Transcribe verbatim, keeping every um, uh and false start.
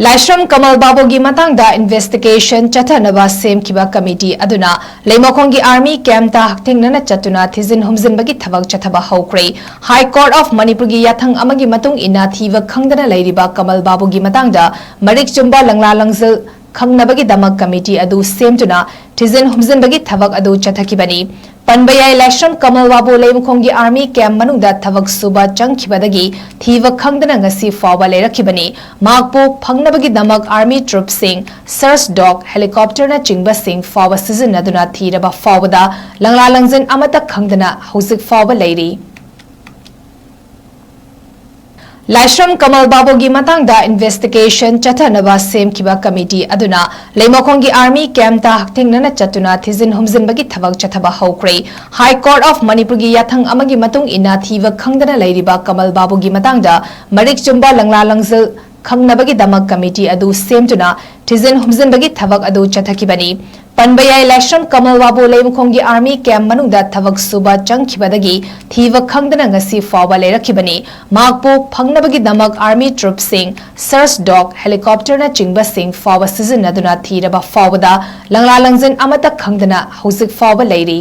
ꯂꯥꯏꯁ꯭ꯔꯝ ꯀꯃꯜ ꯕꯥꯕꯨꯒꯤ ꯃꯇꯥꯡꯗ investigation ꯆꯠꯊꯅꯕ ꯁꯦꯝꯈꯤꯕ committee ꯑꯗꯨꯅ ꯂꯩꯃꯈꯣꯡꯒꯤ army camp ꯇ ꯍꯛꯊꯦꯡꯅꯅ ꯆꯠꯇꯨꯅ ꯊꯤꯖꯤꯟ ꯍꯨꯝꯖꯤꯟꯕꯒꯤ ꯊꯕꯛ ꯆꯠꯊꯕ ꯍꯧꯈ꯭ꯔꯦ꯫ High Court of ꯃꯅꯤꯄꯨꯔꯒꯤ ꯌꯥꯊꯪ ꯑꯃꯒꯤ ꯃꯇꯨꯡ ꯏꯟꯅ ꯊꯤꯕ ꯈꯪꯗꯅ ꯂꯩꯔꯤꯕ ꯀꯃꯜ ꯕꯥꯕꯨꯒꯤ ꯃꯇꯥꯡꯗ ꯃꯔꯤꯛ ꯆꯨꯝꯕ ꯂꯪꯂꯥ ꯂꯪꯖꯜ ꯈꯪꯅꯕꯒꯤꯗꯃꯛ committee ꯑꯗꯨ ꯁꯦꯝꯗꯨꯅ ꯊꯤꯖꯤꯟ ꯍꯨꯝꯖꯤꯟꯕꯒꯤ ꯊꯕꯛ ꯑꯗꯨ ꯆꯠꯊꯈꯤꯕꯅꯤ꯫ ꯄꯟꯕ ꯌꯥꯏ, ꯂꯥꯏꯁ꯭ꯔꯝ ꯀꯃꯜ ꯕꯥꯕꯨ ꯂꯩꯃꯈꯣꯡꯒꯤ army camp ꯃꯅꯨꯡꯗ ꯊꯕꯛ ꯁꯨꯕ ꯆꯪꯈꯤꯕꯗꯒꯤ ꯊꯤꯕ ꯈꯪꯗꯅ ꯉꯁꯤ ꯐꯥꯎꯕ ꯂꯩꯔꯛꯈꯤꯕꯅꯤ꯫ ꯃꯍꯥꯛꯄꯨ ꯐꯪꯅꯕꯒꯤꯗꯃꯛ army troop ꯁꯤꯡ, search dog, helicopter ꯅꯆꯤꯡꯕꯁꯤꯡ ꯐꯥꯎꯕ ꯁꯤꯖꯤꯟꯅꯗꯨꯅ ꯊꯤꯔꯕ ꯐꯥꯎꯕꯗ ꯂꯪꯂꯥ ꯂꯪꯖꯟ ꯑꯃꯠꯇ ꯈꯪꯗꯅ ꯍꯧꯖꯤꯛ ꯐꯥꯎꯕ ꯂꯩꯔꯤ꯫ ꯂꯥꯏꯁ꯭ꯔꯝ ꯀꯃꯜ ꯕꯥꯕꯨꯒꯤ ꯃꯇꯥꯡꯗ investigation ꯆꯠꯊꯅꯕ ꯁꯦꯝꯈꯤꯕ committee ꯑꯗꯨꯅ ꯂꯩꯃꯈꯣꯡꯒꯤ army camp ꯇ ꯍꯛꯊꯦꯡꯅꯅ ꯆꯠꯇꯨꯅ ꯊꯤꯖꯤꯟ ꯍꯨꯝꯖꯤꯟꯕꯒꯤ ꯊꯕꯛ ꯆꯠꯊꯕ ꯍꯧꯈ꯭ꯔꯦ꯫ High Court of ꯃꯅꯤꯄꯨꯔꯒꯤ ꯌꯥꯊꯪ ꯑꯃꯒꯤ ꯃꯇꯨꯡ ꯏꯟꯅ ꯊꯤꯕ ꯈꯪꯗꯅ ꯂꯩꯔꯤꯕ ꯀꯃꯜ ꯕꯥꯕꯨꯒꯤ ꯃꯇꯥꯡꯗ ꯃꯔꯤꯛ ꯆꯨꯝꯕ ꯂꯪꯂꯥ ꯂꯪꯖꯜ ꯈꯪꯅꯕꯒꯤꯗꯃꯛ committee ꯑꯗꯨ ꯁꯦꯝꯗꯨꯅ ꯊꯤꯖꯤꯟ ꯍꯨꯝꯖꯤꯟꯕꯒꯤ ꯊꯕꯛ ꯑꯗꯨ ꯆꯠꯊꯈꯤꯕꯅꯤ꯫ ꯄꯟꯕ ꯌꯥꯏ, ꯂꯥꯏꯁ꯭ꯔꯝ ꯀꯃꯜ ꯕꯥꯕꯨ ꯂꯩꯃꯈꯣꯡꯒꯤ army camp ꯃꯅꯨꯡꯗ ꯊꯕꯛ ꯁꯨꯕ ꯆꯪꯈꯤꯕꯗꯒꯤ ꯊꯤꯕ ꯈꯪꯗꯅ ꯉꯁꯤ ꯐꯥꯎꯕ ꯂꯩꯔꯛꯈꯤꯕꯅꯤ꯫ ꯃꯍꯥꯛꯄꯨ ꯐꯪꯅꯕꯒꯤꯗꯃꯛ army troop ꯁꯤꯡ, search dog, helicopter ꯅꯆꯤꯡꯕꯁꯤꯡ ꯐꯥꯎꯕ ꯁꯤꯖꯤꯟꯅꯗꯨꯅ ꯊꯤꯔꯕ ꯐꯥꯎꯕꯗ ꯂꯪꯂꯥ ꯂꯪꯖꯟ ꯑꯃꯠꯇ ꯈꯪꯗꯅ ꯍꯧꯖꯤꯛ ꯐꯥꯎꯕ ꯂꯩꯔꯤ꯫